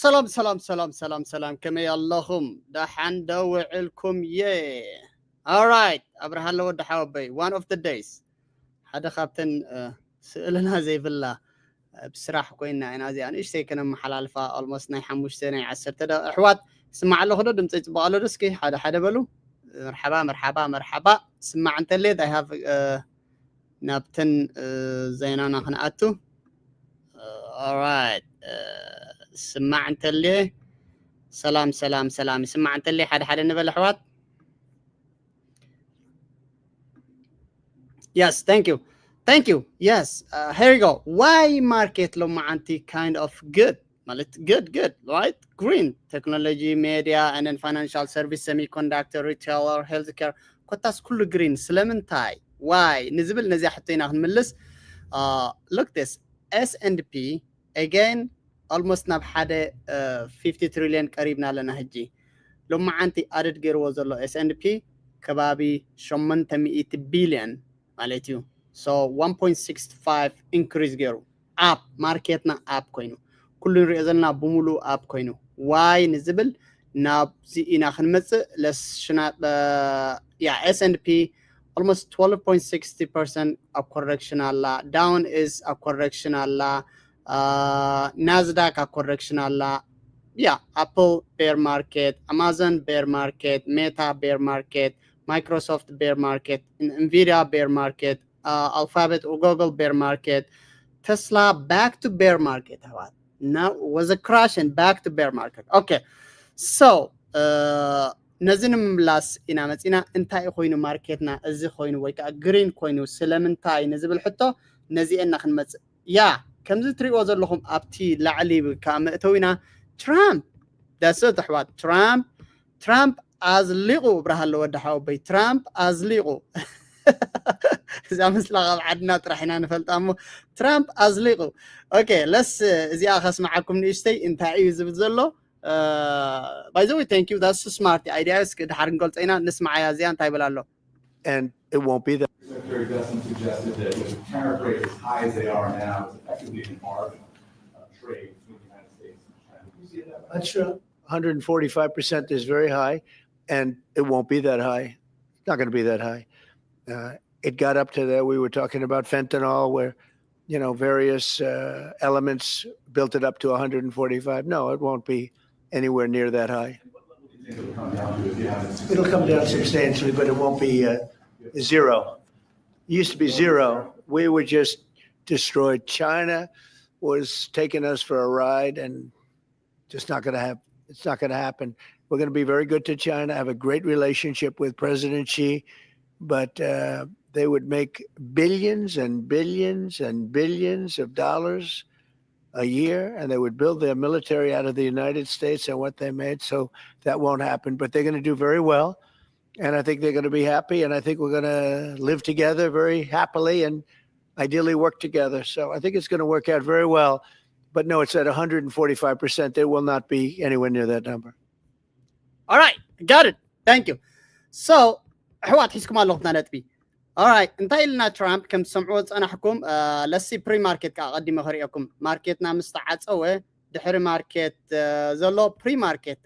ሰላም ሰላም ሰላም ሰላም ሰላም፣ ከመይ ኣለኹም? ደሓን ዶ ውዕልኩም? የ ኦራይት፣ ኣብርሃ ኣለዎ ደሓወበይ፣ one of the days፣ ሓደ ካብተን ስእልና ዘይብላ፣ ብስራሕ ኮይና ኢና እዚኣ ንእሽተይ ከነመሓላልፋ። ኦልሞስት ናይ ሓሙሽተ ናይ ዓሰርተ ደቂቕ። ኣሕዋት፣ ስማዕ ኣለኹ ዶ? ድምፀይ ፅቡቅ ኣሎ ዶ? እስኪ ሓደ ሓደ በሉ። መርሓባ መርሓባ መርሓባ። ስማዕ እንተልየት፣ I have ናብተን ዜናና ክንኣቱ። ኦራይት፣ ስማዕ እንተልየ፣ ሰላም ሰላም ሰላም። ይስማዕ እንተልየ ሓደ ሓደ ንበል ኣሕዋት። Yes, thank you. Thank you. Yes, uh, here you go. Why market ሎማዓንቲ kind of good? ማለት good, good, right? Green, technology, media, and then financial service, semiconductor, retailer, healthcare. ኮታስ ኩሉ green። ስለምንታይ? Why ንዝብል ነዚኣ ሕቶ ኢና ክንምልስ። Uh, look this, S and P again, almost ናብ ሓደ fifty trillion ቀሪብና ኣለና ሕጂ። ሎማዓንቲ ኣደድ ገይርዎ ዘሎ S and P ከባቢ ሸሞንተ ሚእቲ ቢልዮን ማለት እዩ። So one point six five increase ገይሩ፣ up፣ ማርኬትና up ኮይኑ፣ ኩሉ ንሪኦ ዘለና ብምሉኡ up ኮይኑ። Why ንዝብል ናብዚ ኢና ክንመፅእ። ለስሽና ያ S and P almost twelve point sixty percent ኣብ correction ኣላ። Dow is ኣብ correction ኣላ። ናስዳክ ኣብ correction ኣላ። ያ፣ ኣፕል bear market፣ ኣማዞን bear market፣ ሜታ bear market፣ ማይክሮሶፍት bear market፣ ኢንቪዲያ bear market፣ ኣልፋቤት፣ ጉግል bear market፣ ተስላ back to bear market። ኣሕዋት፣ was a crash and back to bear market። Okay, so ነዚ ንምምላስ ኢና መፂና። እንታይ ኮይኑ ማርኬትና እዚ ኮይኑ ወይ ከዓ green ኮይኑ ስለምንታይ ንዝብል ሕቶ ነዚኤና ክንመፅእ። ያ፣ ከምዚ ትሪእዎ ዘለኹም ኣብቲ ላዕሊ ከዓ መእተዊና ትራምፕ፣ that's it ኣሕዋት። ትራምፕ ትራምፕ ኣዝሊቑ። ብርሃ ኣለዎ ወዲ ሓወበይ፣ ትራምፕ ኣዝሊቑ። እዛ ምስላ ካብ ዓድና ጥራሕ ኢና ንፈልጣ እሞ ትራምፕ ኣዝሊቑ። Okay, let's፣ እዚኣ ከስምዓኩም ንእሽተይ እንታይ እዩ ዝብል ዘሎ። By the way, thank you, that's smart idea። እስኪ ድሓር ንገልፀ ኢና፣ ንስምዓያ እዚኣ እንታይ ይብል ኣሎ። And it won't be that. Secretary Bessent suggested that with tariff rates as high as they are now, it's effectively an arb of trade between the United States and China. Do you see it that way? That's true. one hundred forty-five percent is very high, and it won't be that high. It's not going to be that high. Uh, it got up to there. We were talking about fentanyl, where, you know, various uh, elements built it up to one hundred forty-five. No, it won't be anywhere near that high. What level do you think it'll come down to if you have a It'll come down substantially, but it won't be uh, zero. It used to be zero. We were just destroyed. China was taking us for a ride, and just not going to have. It's not going to happen. We're going to be very good to China. Have a great relationship with President Xi, but uh, they would make billions and billions and billions of dollars a year, and they would build their military out of the United States and what they made. So that won't happen. But they're going to do very well, and I think they're going to be happy, and I think we're going to live together very happily and ideally work together. So I think it's going to work out very well. But no, it's at one hundred forty-five percent. It will not be anywhere near that number. Alright, got it. Thank you. So ኣሕዋት፣ ሒዝኩም ኣለኹም እታ ነጥቢ። Alright፣ እንታይ ኢልና ትራምፕ ከም ትሰምዕዎ ዝፀናሕኩም። ለሲ ፕሪ ማርኬት ከዓ ቀዲመ ከሪኦኩም። ማርኬትና ምስ ተዓፀወ ድሕሪ ማርኬት ዘሎ ፕሪ ማርኬት፣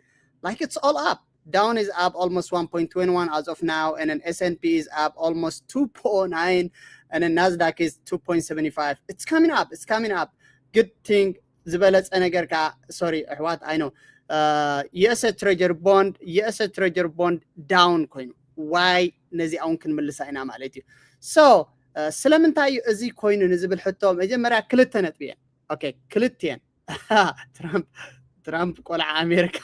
like, it's all up. Dow is up almost one point two one as of now, and then S and P is up almost two point nine, and then Nasdaq is two point seven five. It's coming up, it's coming up. Good thing ዝበለፀ ነገር ከዓ፣ sorry ኣሕዋት፣ I know, US Treasury bond, US Treasury bond down ኮይኑ። Why? ነዚኣ እውን ክንምልሳ ኢና ማለት እዩ። So ስለምንታይ እዩ እዚ ኮይኑ ንዝብል ሕቶ መጀመርያ ክልተ ነጥቢ እየን። Okay, ክልተ እየን። ትራምፕ ትራምፕ ቆልዓ ኣሜሪካ።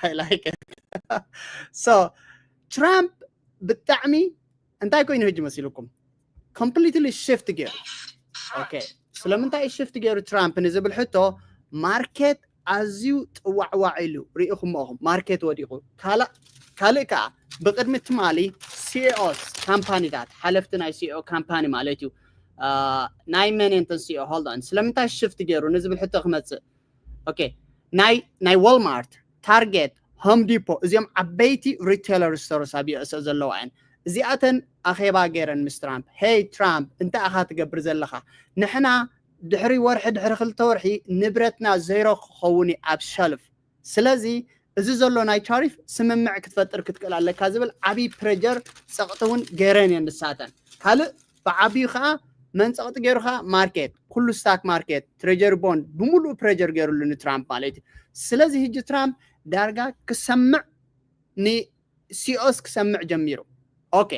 I like it. So ትራምፕ ብጣዕሚ እንታይ ኮይኑ ሕጂ መሲልኩም? Completely shift ገይሩ። Okay, ስለምንታይ shift ገይሩ ትራምፕ ንዝብል ሕቶ ማርኬት ኣዝዩ ጥዋዕዋዕ ኢሉ ርኢኹሞ ኢኹም። ማርኬት ወዲቑ። ካልእ ካልእ ከዓ ብቅድሚ ትማሊ CEOs ካምፓኒታት፣ ሓለፍቲ ናይ CEO ካምፓኒ ማለት እዩ፣ ናይ መን እንተን CEO፣ hold on፣ ስለምንታይ shift ገይሩ ንዝብል ሕቶ ክመፅእ። Okay, ናይ ናይ ዋልማርት፣ ታርጌት፣ ሆም ዲፖ፣ እዚኦም ዓበይቲ retailer stores ኣብ US ዘለዋ እየን። እዚኣተን ኣኼባ ገይረን ምስ ትራምፕ። Hey ትራምፕ፣ እንታይ ኢኻ ትገብር ዘለኻ? ንሕና ድሕሪ ወርሒ ድሕሪ ክልተ ወርሒ ንብረትና ዜሮ ክኸውን እዩ ኣብ ሸልፍ። ስለዚ እዚ ዘሎ ናይ ታሪፍ ስምምዕ ክትፈጥር ክትክእል ኣለካ ዝብል ዓብዪ ፕሬጀር ጸቕጢ እውን ገይረን እየን ንሳተን። ካልእ ብዓብዩ ከዓ መን ጸቕጢ ገይሩ ከዓ ማርኬት፣ ኩሉ ስታክ ማርኬት፣ ትሬጀሪ ቦንድ ብምሉእ ፕሬጀር ገይሩሉ ንትራምፕ ማለት እዩ። ስለዚ ህጂ ትራምፕ ዳርጋ ክሰምዕ ንሲኦስ ክሰምዕ ጀሚሩ። ኦኬ፣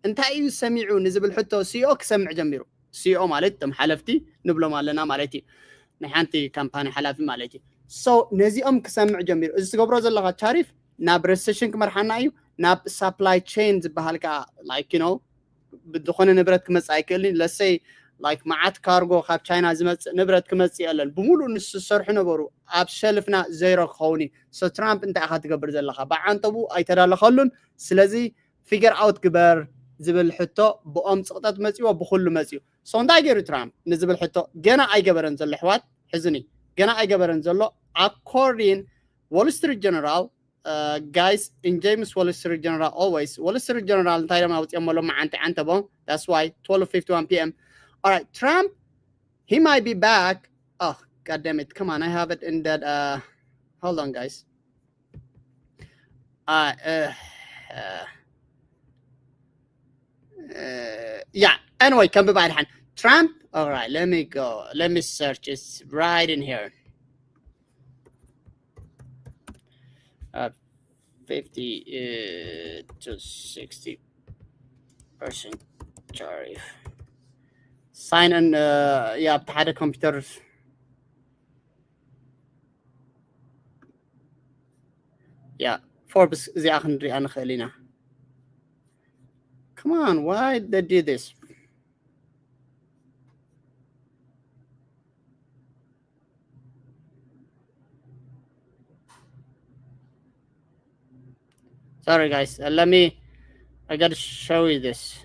እንታይ እዩ ሰሚዑ ንዝብል ሕቶ ሲኦ ክሰምዕ ጀሚሩ። ሲኦ ማለት እቶም ሓለፍቲ ንብሎም ኣለና ማለት እዩ፣ ናይ ሓንቲ ካምፓኒ ሓላፊ ማለት እዩ። So ነዚኦም ክሰምዕ ጀሚሩ። እዚ ትገብሮ ዘለካ ታሪፍ ናብ ሬሴሽን ክመርሓና እዩ፣ ናብ ሳፕላይ ቼን ዝበሃል ከዓ like you know ዝኾነ ንብረት ክመፅእ ኣይክእልን። ለሰይ like መዓት ካርጎ ካብ ቻይና ዝመፅእ ንብረት ክመፅእ የለን። ብምሉእ ንሱ ዝሰርሑ ነበሩ ኣብ ሸልፍና ዜሮ ክኸውን እዩ። So ትራምፕ እንታይ ኢኻ ትገብር ዘለካ? ብዓንተቡ ኣይተዳለኸሉን። ስለዚ ፊገር ኣውት ግበር ዝብል ሕቶ ብኦም ፅቕጠት መፅዎ፣ ብኩሉ መፅዩ። So እንታይ ገይሩ ትራምፕ ንዝብል ሕቶ ገና ኣይገበረን ዘሎ ኣሕዋት፣ ሕዝኒ ገና ኣይገበረን ዘሎ። According Wall Street Journal, guys, in James Wall Street Journal always, Wall Street Journal እንታይ ደማ ኣውፅኦም ኣሎ መዓንቲ ዓንተቦ። That's why twelve fifty-one p.m. All right, Trump, he might be back. Oh, god damn it, come on, I have it in that uh, hold on, guys. Uh, uh, uh, uh, yeah, anyway, ከም ብባይ ድሓን ትራምፕ. All right, let me go, let me search, it's right in here. Uh, fifty uh, to sixty percent tariff. Sign and uh, yeah, ብቲ ሓደ ኮምፒውተር። Yeah, Forbes እዚኣ ክንሪኣ ንኽእል ኢና። Come on, why they did this? Sorry guys, uh, let me, I gotta show you this.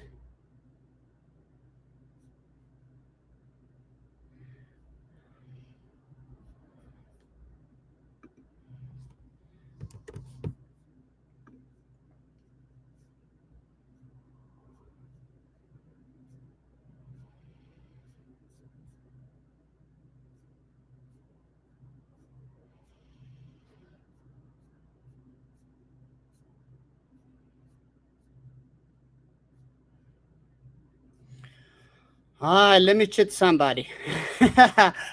Ah, let me cheat somebody.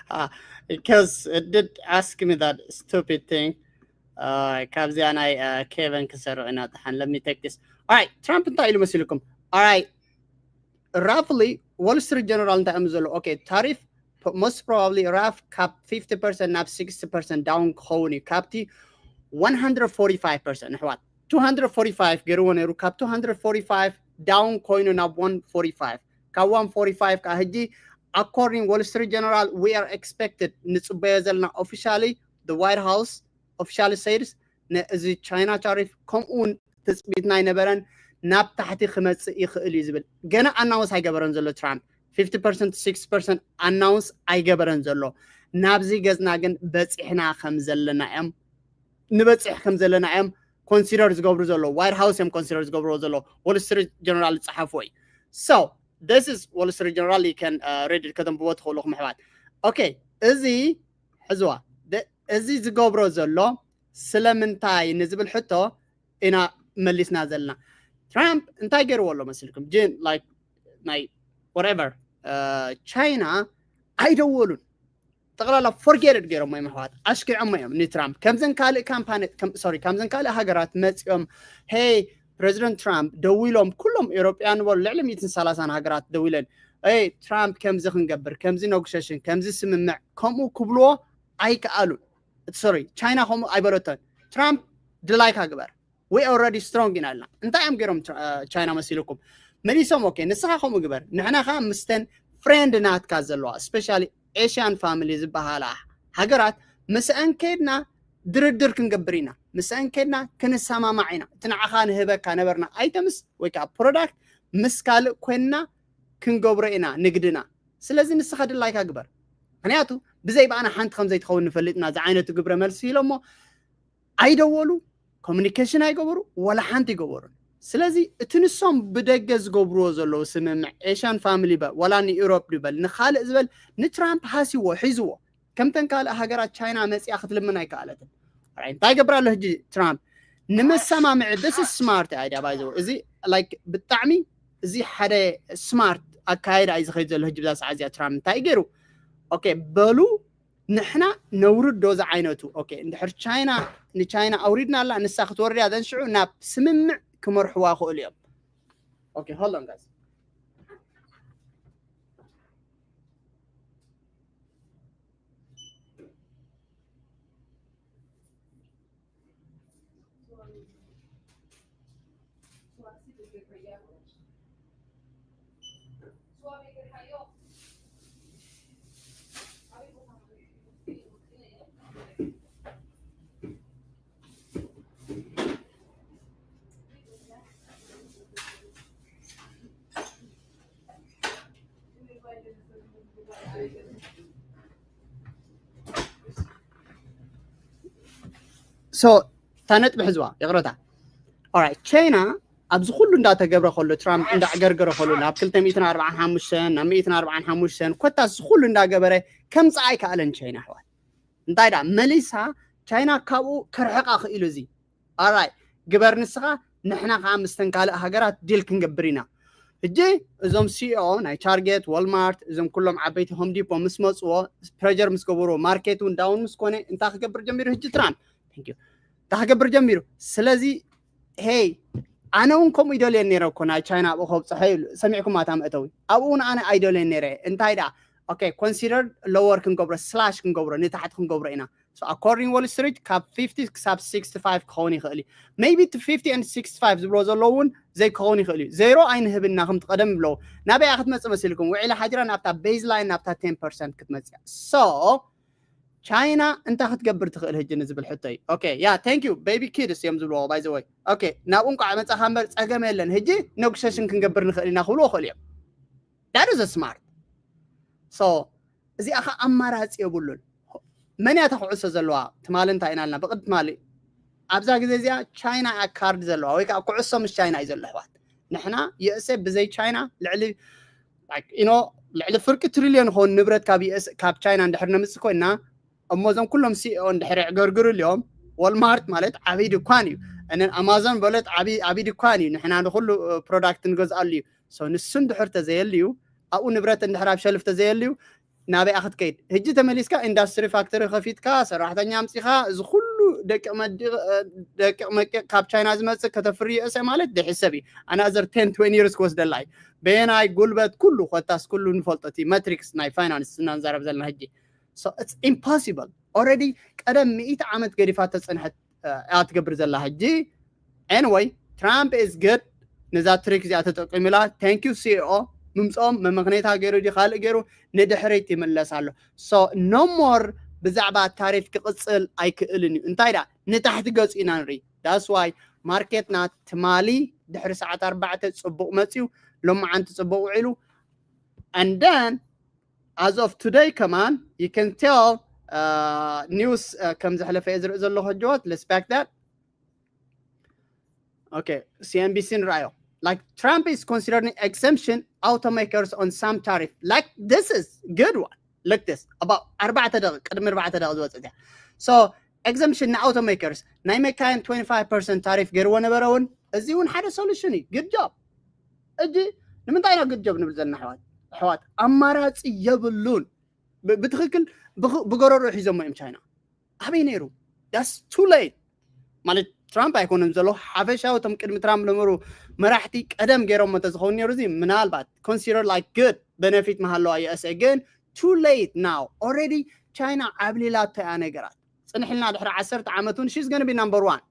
Ah, because it did ask me that stupid thing. Uh, ካብዚኣ ናይ uh, ኬቨን ክሰርቕ ኢና ድሓን። Let me take this. All right, ትራምፕ እንታይ ኢሉ መሲልኩም? All right, roughly Wall Street Journal እንታይ እዮም ዘሎ? Okay, ታሪፍ most probably ራፍ ካብ fifty percent ናብ sixty percent down ክኸውን እዩ። ካብቲ one hundred forty-five percent ኣሕዋት፣ two hundred forty-five ገይርዎ ነይሩ። ካብ two hundred forty-five down ኮይኑ ናብ one forty-five፣ ካብ one forty-five ከዓ ሕጂ according Wall Street Journal we are expected ንፅበዮ ዘለና officially the White House officially says ነዚ ቻይና ታሪፍ ከምኡ እውን ትፅቢትና ኣይነበረን፣ ናብ ታሕቲ ክመፅእ ይኽእል እዩ ዝብል ገና ኣናውንስ ኣይገበረን ዘሎ ትራምፕ። fifty percent, sixty percent ኣናውንስ ኣይገበረን ዘሎ። ናብዚ ገፅና ግን በፂሕና ከም ዘለና እዮም፣ ንበፅሕ ከም ዘለና እዮም ኮንሲደር ዝገብሩ ዘሎ። ዋይት ሃውስ እዮም ኮንሲደር ዝገብርዎ ዘሎ፣ Wall Street Journal ዝፀሓፍዎ እዩ። So this is Wall Street Journal, you can uh, read it፣ ከተንብቦ ትኽእሉ ኢኹም ኣሕዋት። ኦኬ፣ እዚ ሕዝዋ እዚ ዝገብሮ ዘሎ ስለምንታይ ንዝብል ሕቶ ኢና መሊስና ዘለና። ትራምፕ እንታይ ገይርዎ ኣሎ መሲልኩም? ጅን like ናይ whatever ቻይና ኣይደወሉን፣ ጠቕላላ ፎርጌትድ ገይሮሞ እዮም ኣሕዋት፣ ኣሽኪዖሞ እዮም ንትራምፕ። ከምዘን ካልእ ካምፓኒ ሶሪ፣ ከምዘን ካልእ ሃገራት መፂኦም ሄይ ፕሬዚደንት ትራምፕ ደዊሎም፣ ኩሎም ኤሮጳያን በሉ ልዕሊ ሚእትን ሰላሳን ሃገራት ደዊለን ይ ትራምፕ ከምዚ ክንገብር፣ ከምዚ ነጉሸሽን፣ ከምዚ ስምምዕ ከምኡ ክብልዎ ኣይከኣሉን። ሶሪ፣ ቻይና ከምኡ ኣይበለቶን። ትራምፕ ድላይካ ግበር፣ we already strong ኢና ኢልና። እንታይ እዮም ገይሮም ቻይና መሲልኩም? መሊሶም ኦኬ ንስኻ ከምኡ ግበር፣ ንሕና ከዓ ምስተን ፍሬንድ ናትካ ዘለዋ especially ኤሽያን ፋሚሊ ዝበሃላ ሃገራት ምስአን ከድና ድርድር ክንገብር ኢና፣ ምስአን ከድና ክንሰማማዕ ኢና። እቲ ንዓኻ ንህበካ ነበርና ኣይተምስ ወይ ከዓ ፕሮዳክት ምስ ካልእ ኮይንና ክንገብሮ ኢና ንግድና። ስለዚ ንስኻ ድላይካ ግበር፣ ምክንያቱ ብዘይ ብኣና ሓንቲ ከም ዘይትኸውን ንፈልጥና ዝዓይነቱ ግብረ መልሲ ኢሎሞ ኣይደወሉ፣ ኮሚኒኬሽን ኣይገበሩ፣ ወላ ሓንቲ ኣይገበሩን። ስለዚ እቲ ንሶም ብደገ ዝገብርዎ ዘለዉ ስምምዕ ኤሽያን ፋሚሊ በል ዋላ ንኢሮፕ ድበል ንካልእ ዝበል ንትራምፕ ሃሲዎ ሒዝዎ ከምተን ካልእ ሃገራት ቻይና መፅያ ክትልምን ኣይከኣለትን እንታይ ይገብር ኣሎ ሕጂ ትራምፕ ንመሰማምዒ this is smart idea by the way እዚ like ብጣዕሚ እዚ ሓደ smart ኣካየዳ እዩ ዝኸይድ ዘሎ ሕጂ ብዛ ሰዓት እዚኣ ትራምፕ እንታይ ገይሩ okay በሉ ንሕና ነውርዶ ዝዓይነቱ okay እንድሕር ቻይና ንቻይና ኣውሪድና ኣላ ንሳ ክትወርድያ ዘንሽዑ ናብ ስምምዕ ክመርሕዋ ክእሉ እዮም okay hold on guys so እታ ነጥቢ ሕዝዋ ይቕረታ ኦራይት ቻይና ኣብዚ ኩሉ እንዳተገብረ ከሎ ትራምፕ እንዳዕገርገረ ከሎ ናብ ክልተ ሚእትን ኣርባዓን ሓሙሽተን ናብ ሚእትን ኣርባዓን ሓሙሽተን ኮታስ እዚ ኩሉ እንዳገበረ ከምፅኣ ኣይከኣለን ቻይና ኣሕዋት እንታይ ዳ መሊሳ ቻይና ካብኡ ከርሕቃ ክኢሉ እዚ ኣራይ ግበር ንስኻ ንሕና ከዓ ምስተን ካልእ ሃገራት ዲል ክንገብር ኢና ሕጂ እዞም ሲኦ ናይ ታርጌት ወልማርት እዞም ኩሎም ዓበይቲ ሆም ዲፖ ምስ መፅዎ ፕሬጀር ምስ ገበርዎ ማርኬት እውን ዳውን ምስ ኮነ እንታይ ክገብር ጀሚሩ ሕጂ ትራምፕ እንታይ ክገብር ጀሚሩ ስለዚ ሄይ ኣነ እውን ከምኡ ይደልየን ነረ እኮ ናይ ቻይና ኣብኡ ከብፅሖ ይብሉ ሰሚዕኩም ኣታ መእተዊ ኣብኡ እውን ኣነ ኣይደልየን ነረ እንታይ ደኣ okay consider lower ክንገብሮ slash ክንገብሮ ንታሕቲ ክንገብሮ ኢና so according Wall Street ካብ fifty ክሳብ sixty-five ክኸውን ይኽእል እዩ maybe እቲ fifty and sixty-five ዝብሎ ዘለዉ እውን ዘይክኸውን ይኽእል እዩ ዜሮ ኣይንህብና ከምቲ ቀደም ብለዉ ናበይ ክትመፅእ መሲልኩም ውዒላ ሓዲራ ናብታ baseline ናብታ ten percent ክትመፅእ እያ so ቻይና እንታይ ክትገብር ትኽእል ሕጂ ንዝብል ሕቶ እዩ okay yeah thank you baby kids እዮም ዝብልዎ by the way okay ናብኡ እንኳዕ መፃኻ እምበር ፀገም የለን ሕጂ negotiation ክንገብር ንኽእል ኢና ክብልዎ ይኽእሉ እዮም that is smart so እዚኣ ኸ ኣማራፂ የብሉን መን እያ ተክዕሶ ዘለዋ ትማሊ እንታይ ኢና ልና ብቅድ ትማሊ ኣብዛ ግዜ እዚኣ ቻይና እያ ካርድ ዘለዋ ወይ ከዓ ኩዕሶ ምስ ቻይና እዩ ዘሎ ኣሕዋት ንሕና USA ብዘይ ቻይና ልዕሊ you know ልዕሊ ፍርቂ ትሪልዮን ኾን ንብረት ካብ US ካብ ቻይና እንድሕር ነምፅእ ኮይና እሞ እዞም ኩሎም CEO እንድሕር የዕገርግርልዮም Walmart ማለት ዓብይ ድኳን እዩ እነን ኣማዞን በለት ዓብይ ድኳን እዩ ንሕና ንኩሉ product ንገዝኣሉ እዩ so ንሱ እንድሕር ተዘየልዩ ኣብኡ ንብረት እንድሕር ኣብ ሸልፍ ተዘየልዩ ናበይ ክትከይድ ሕጂ ተመሊስካ ኢንዳስትሪ ፋክተሪ ከፊትካ ሰራሕተኛ ኣምፂኻ እዚ ኩሉ ደቂቕ መዲቕ ደቂቕ መቂቕ ካብ ቻይና ዝመፅእ ከተፍሪ USA ማለት ድሕሰብ እዩ another ten twenty years ክወስደላ እዩ በየናይ ጉልበት ኩሉ ኮታስ ኩሉ ንፈልጦ እቲ መትሪክስ ናይ ፋይናንስ እናንዛረብ ዘለና ሕጂ so it's impossible already ቀደም ሚእቲ ዓመት ገዲፋ ተፀንሐት እያ ትገብር ዘላ ሕጂ anyway Trump is good ነዛ ትሪክ እዚኣ ተጠቂሙላ thank you CEO ምምፅኦም መመክነይታ ገይሩ ድዩ ካልእ ገይሩ ንድሕሪት ይምለስ ኣሎ so no more ብዛዕባ ታሪፍ ክቕፅል ኣይክእልን እዩ እንታይ ዳ ንታሕቲ ገፁ ኢና ንርኢ that's why ማርኬትና ትማሊ ድሕሪ ሰዓት ኣርባዕተ ፅቡቕ መፅዩ ሎማዓንቲ ፅቡቕ ውዒሉ and then as of today ከማን you can tell news ከም ዘሕለፈ እየ ዝርኢ ዘለኹ ሕጅወት let's back that okay CNBC ንርኣዮ like Trump is considering exemption automakers on some tariff like this is good one look this about ኣርባዕተ ደቂ ቅድሚ ኣርባዕተ ደቂ ዝወፅእ እያ so exemption ን automakers ናይ መካይን twenty-five percent ታሪፍ ገይርዎ ነበረ እውን እዚ እውን ሓደ solution እዩ good job እጂ ንምንታይ ኢና good job ንብል ዘለና ኣሕዋት ኣሕዋት ኣማራፂ የብሉን ብትክክል ብጎረሮ ሒዞሞ እዮም ቻይና ኣበይ ነይሩ that's too late ማለት ትራምፕ ኣይኮነን ዘሎ ሓፈሻዊ እቶም ቅድሚ ትራምፕ ነበሩ መራሕቲ ቀደም ገይሮሞ እንተዝኸውን ነይሩ እዚ ምናልባት consider like good benefit ምሃለዋ USA ግን too late now already ቻይና ዓብሊላቶ እያ ነገራት ፅንሕልና ድሕሪ ዓሰርተ ዓመት እውን she's gonna be number one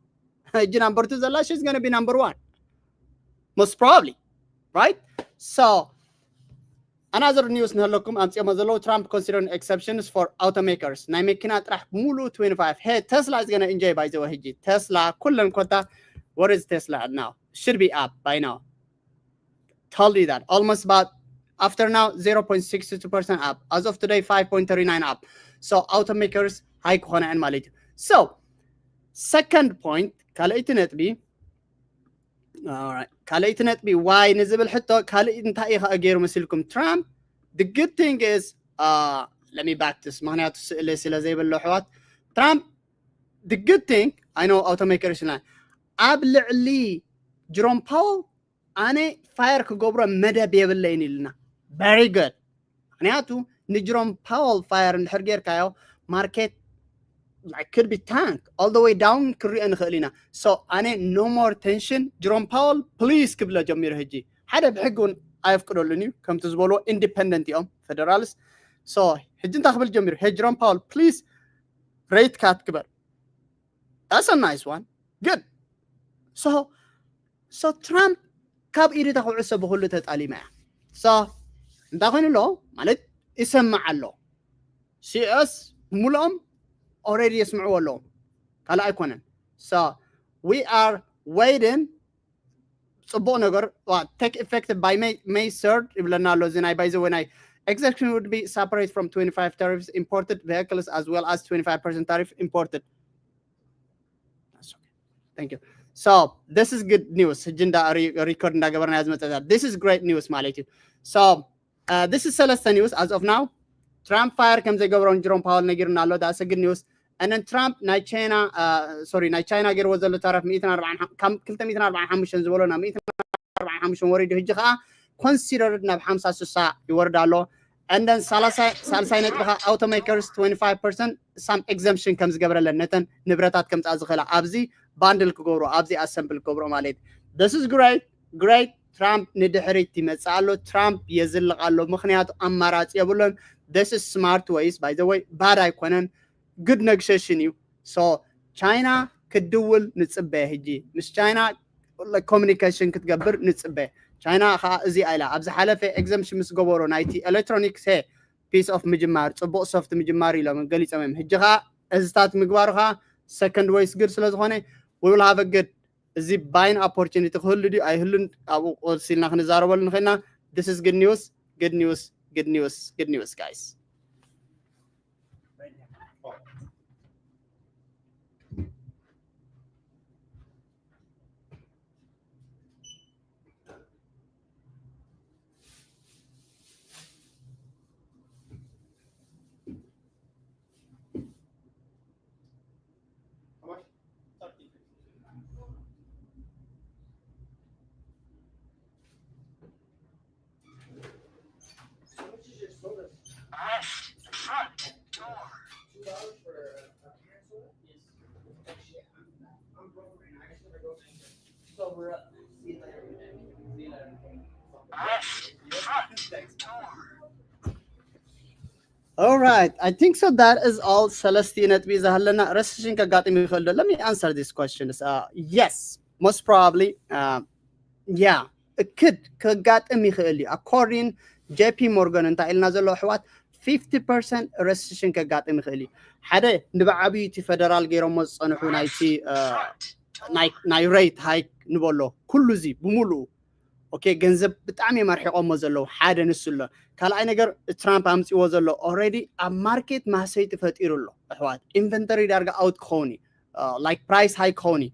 ሕጂ number two ዘላ she's gonna be number one most probably right so another news ንህለኩም ኣምፅኦሞ ዘለዉ Trump considering exceptions for automakers ናይ መኪና ጥራሕ ሙሉእ twenty-five hey Tesla is gonna enjoy by the way ሕጂ Tesla ኩለን ኮታ what is Tesla now should be up by now told you that almost about after now zero point six two percent up as of today five point thirty nine up so automakers high ክኾና እየን ማለት እዩ so second point ካልኣይቲ ነጥቢ ካልኣይቲ ነጥቢ ዋይ ንዝብል ሕቶ ካልእ እንታይ እዩ ከዓ ገይሩ መሲልኩም ትራምፕ? The good thing is let me back this ምክንያቱ ስእሊ ስለ ዘይብሎ ኣሕዋት ትራምፕ the good thing I know automakers ና ኣብ ልዕሊ ጅሮም ፓውል ኣነ ፋየር ክገብሮ መደብ የብለይን ኢልና very good ምክንያቱ ንጅሮም ፓውል ፋየር እንድሕር ጌርካዮ ማርኬት could be tank all the way down ክሪኦ ንኽእል ኢና so ኣነ no more tension ጅሮም ፓውል please ክብሎ ጀሚሩ ሕጂ ሓደ ብሕጊ እውን ኣየፍቅደሉን እዩ ከምቲ ዝበልዎ independent እዮም federals so ሕጂ እንታይ ክብል ጀሚሩ hey ጅሮም ፓውል please rate cut ግበር that's a nice one good so so ትራምፕ ካብ ኢዱ ተክዕሶ ብኩሉ ተጣሊማ እያ so እንታይ ኮይኑ ኣሎ ማለት ይሰማዕ ኣሎ ዩኤስ ብምልኦም already የስምዕዎ ኣለዎም ካልእ ኣይኮነን so we are waiting ፅቡቕ ነገር take effect by May, May third ይብለና ኣሎ እዚ ናይ by the way ናይ exemption would be separate from twenty-five tariffs imported vehicles as well as twenty-five percent tariff imported Thank you. So this is good news. ሕጂ እንዳ record እንዳገበርና ዝመፀ this is great news ማለት እዩ። So uh, this is ሰለስተ news as of now ትራምፕ ፋየር ከም ዘይገብሮን ጅሮም ፓወል ነጊርና ኣሎ that's a good news and then ትራምፕ ናይ ቻይና sorry ናይ ቻይና ገይርዎ ዘሎ ታረፍ ሚእትን ኣርባዓን ካብ ክልተ ሚእትን ኣርባዓን ሓሙሽተን ዝበሎ ናብ ሚእትን ኣርባዓን ሓሙሽተን ወሪዱ ሕጂ ከዓ considered ናብ ሓምሳ ስሳ ይወርድ ኣሎ and then ሳልሳይ ሳልሳይ ነጥቢ ከዓ automakers twenty-five percent some exemption ከም ዝገብረለን ነተን ንብረታት ከምፃ ዝኽእላ ኣብዚ ባንድል ክገብሮ ኣብዚ ኣሰምብል ክገብሮ ማለት this is great great ትራምፕ ንድሕሪት ይመፅእ ኣሎ ትራምፕ የዝልቕ ኣሎ ምክንያቱ ኣማራፂ የብሎን this is smart ways by the way bad ኣይኮነን good negotiation እዩ so ቻይና ክድውል ንፅበ ሕጂ ምስ ቻይና communication ክትገብር ንፅበ ቻይና ከዓ እዚኣ ኢላ ኣብ ዝሓለፈ exemption ምስ ገበሮ ናይቲ electronics ሄ piece of ምጅማር ፅቡቕ soft ምጅማር ኢሎም ገሊፆም እዮም ሕጂ ከዓ እዝታት ምግባሩ ከዓ second ways good ስለ ዝኾነ we will have a good እዚ buying opportunity ክህሉ ድዩ ኣይህሉን ኣብኡ ቆልሲልና ክንዛረበሉ ንኽእልና this is good news good news good news good news guys All right, I think so that is all ሰለስቲኡ ነጥቢ ዝሃለና ረስሽን ከጋጥም ይኽእል ዶ let me answer this question uh, yes most probably uh, yeah እክድ ከጋጥም ይኽእል እዩ according ጄፒ ሞርጋን እንታይ ኢልና ዘሎ ኣሕዋት fifty percent recession ከጋጥም ይኽእል እዩ ሓደ ንብዓብዩ እቲ ፈደራል ገይሮሞ ዝፀንሑ ናይቲ ናይ rate hike ንበሎ ኩሉ እዚ ብምሉኡ okay ገንዘብ ብጣዕሚ እዮም ኣርሒቆሞ ዘለዉ ሓደ ንሱ ኣሎ ካልኣይ ነገር ትራምፕ ኣምፅዎ ዘሎ already ኣብ market ማህሰይቲ ፈጢሩ ኣሎ ኣሕዋት inventory ዳርጋ out ክኸውን እዩ like price high ክኸውን እዩ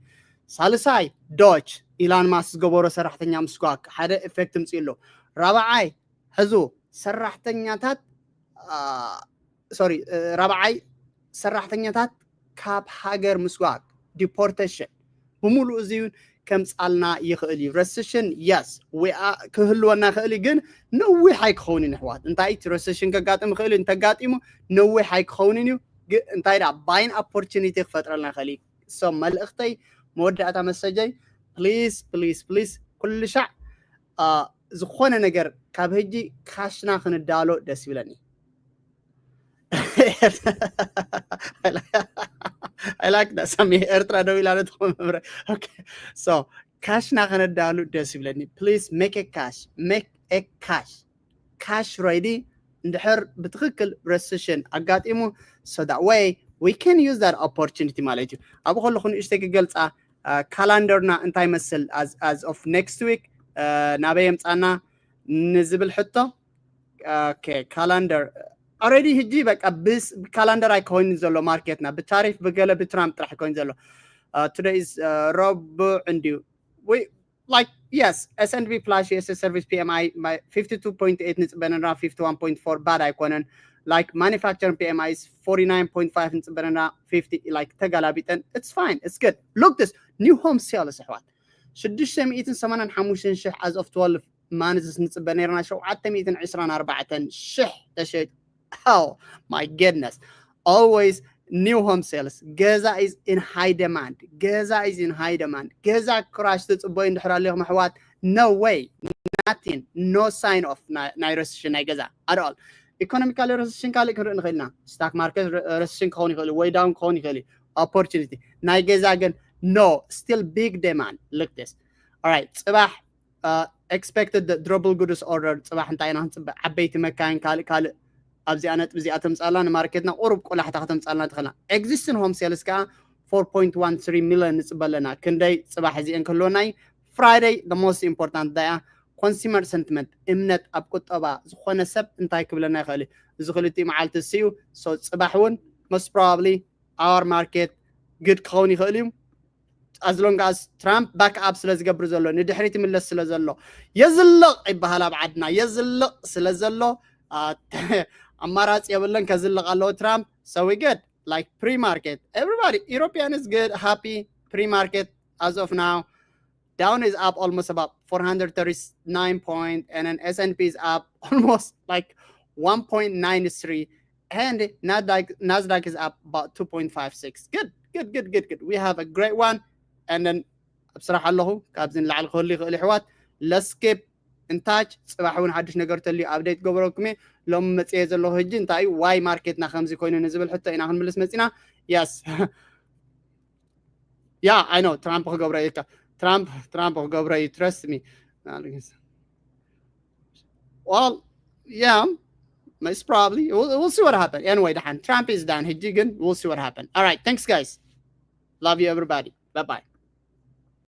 ሳልሳይ ዶች ኢላን ማስክ ዝገበሮ ሰራሕተኛ ምስጓግ ሓደ effect ምፅኡ ኣሎ ራብዓይ ሕዙ ሰራሕተኛታት sorry ራብዓይ ሰራሕተኛታት ካብ ሃገር ምስጓግ deportation ብምሉእ እዚ እውን ከምፃልና ይኽእል እዩ recession yes ክህልወና ይኽእል እዩ ግን ነዊሕ ኣይክኸውን እዩ ንሕዋት እንታይ እቲ recession ከጋጥም ይኽእል እዩ እንተጋጢሙ ነዊሕ ኣይክኸውን እዩ እንታይ ዳ buying opportunity ክፈጥረልና ይኽእል እዩ so መልእኽተይ መወዳእታ መሰጀይ please please please ኩሉ ሻዕ ዝኾነ ነገር ካብ ሕጂ ካሽና ክንዳሎ ደስ ይብለኒ I like that ሳሚ ኤርትራ ደው ኢላ ነትኾመምረ ካሽና ክነዳሉ ደስ ይብለኒ please make a cash make a cash cash ready እንድሕር ብትኽክል recession ኣጋጢሙ so that way we can use that opportunity ማለት እዩ ኣብኡ ከለኹ ንእሽተይ ክገልፃ ካላንደርና እንታይ መስል as of next week ናበይ የምፃና ንዝብል ሕቶ calendar already ሕጂ በቃ calendar ኣይከውን ዘሎ ማርኬትና ብታሪፍ ብገለ ብትራምፕ ጥራሕ ይከውን ዘሎ today is ረቡዕ እንድዩ ወይ like yes, S and P plus U S service P M I fifty two point eight ንጽበ ነራ fifty one point four bad ኣይኮነን። Like manufacturing P M I is forty nine point five ንጽበ ነራ fifty, like ተጋላቢጠን፣ it's fine, it's good. Look this new home sales ኣሕዋት፣ ሽዱሽተ ሚእትን ሰማንያን ሓሙሽተን ሽሕ as of twelve months ንጽበ ነርና ሸውዓተ ሚእትን ዕስራን ኣርባዕተን ሽሕ ተሸይጡ። Oh my goodness, always new home sales። ገዛ is in high demand። ገዛ is in high demand። ገዛ ክራሽ ትጽበዩ እንድሕር ኣለኹም ኣሕዋት፣ no way, nothing, no sign of ናይ recession ናይ ገዛ at all። Economical recession ካልእ ክንርኢ ንኽእል ኢና። Stock market recession ክኸውን ይኽእል ወይ down ክኸውን ይኽእል እዩ። Opportunity ናይ ገዛ ግን no, still big demand. Look this. Alright, ጽባሕ expected durable goods order ጽባሕ እንታይ ኢና ክንጽበ? ዓበይቲ መካይን፣ ካልእ ካልእ ኣብዚኣ ነጥቢ እዚኣ ተምጻልና ንማርኬትና ቁሩብ ቆላሕታ ከተምጻልና ትኽእልና። Existing home sales ከዓ four point one three million ንጽበ ኣለና። ክንደይ ጽባሕ እዚአን ክህልወና እዩ? Friday the most important day። Consumer sentiment፣ እምነት ኣብ ቁጠባ ዝኾነ ሰብ እንታይ ክብለና ይኽእል እዩ? እዚ ክልቲኡ መዓልቲ እሱ እዩ። So ጽባሕ እውን most probably our market good ክኸውን ይኽእል እዩ። As long as ትራምፕ back up ስለ ዝገብር ዘሎ፣ ንድሕሪት ይምለስ ስለ ዘሎ፣ የዝልቕ ይበሃል ኣብ ዓድና፣ የዝልቕ ስለ ዘሎ ኣማራፂ የብለን፣ ከዝልቕ ኣለዎ ትራምፕ። So we good, like pre-market, everybody, European is good, happy, pre-market as of now. Dow is up almost about four hundred thirty-nine point, and then S and P is up almost like one point nine three, and Nasdaq, Nasdaq is up about two point five six. Good, good, good, good, good. We have a great one. And then ኣብ ስራሕ ኣለኹ፣ ካብዚ ንላዕሊ ክህሉ ይኽእል ኣሕዋት። Let's keep in touch። ጽባሕ እውን ሓድሽ ነገር ተልዩ update ገበረኩም እየ። ሎም መጽየ ዘለኹ ሕጂ እንታይ እዩ፣ why ማርኬትና ከምዚ ኮይኑ ንዝብል ሕቶ ኢና ክንምልስ መጺና። Yes. Yeah, I know ትራምፕ ክገብሮ እዩ። ትራምፕ ትራምፕ ክገብሮ እዩ። Trust me. Well, yeah, most probably. We'll, we'll see what happens. Anyway, ደሓን ትራምፕ is done ሕጂ ግን we'll see what happens. All right, thanks guys. Love you everybody. Bye bye.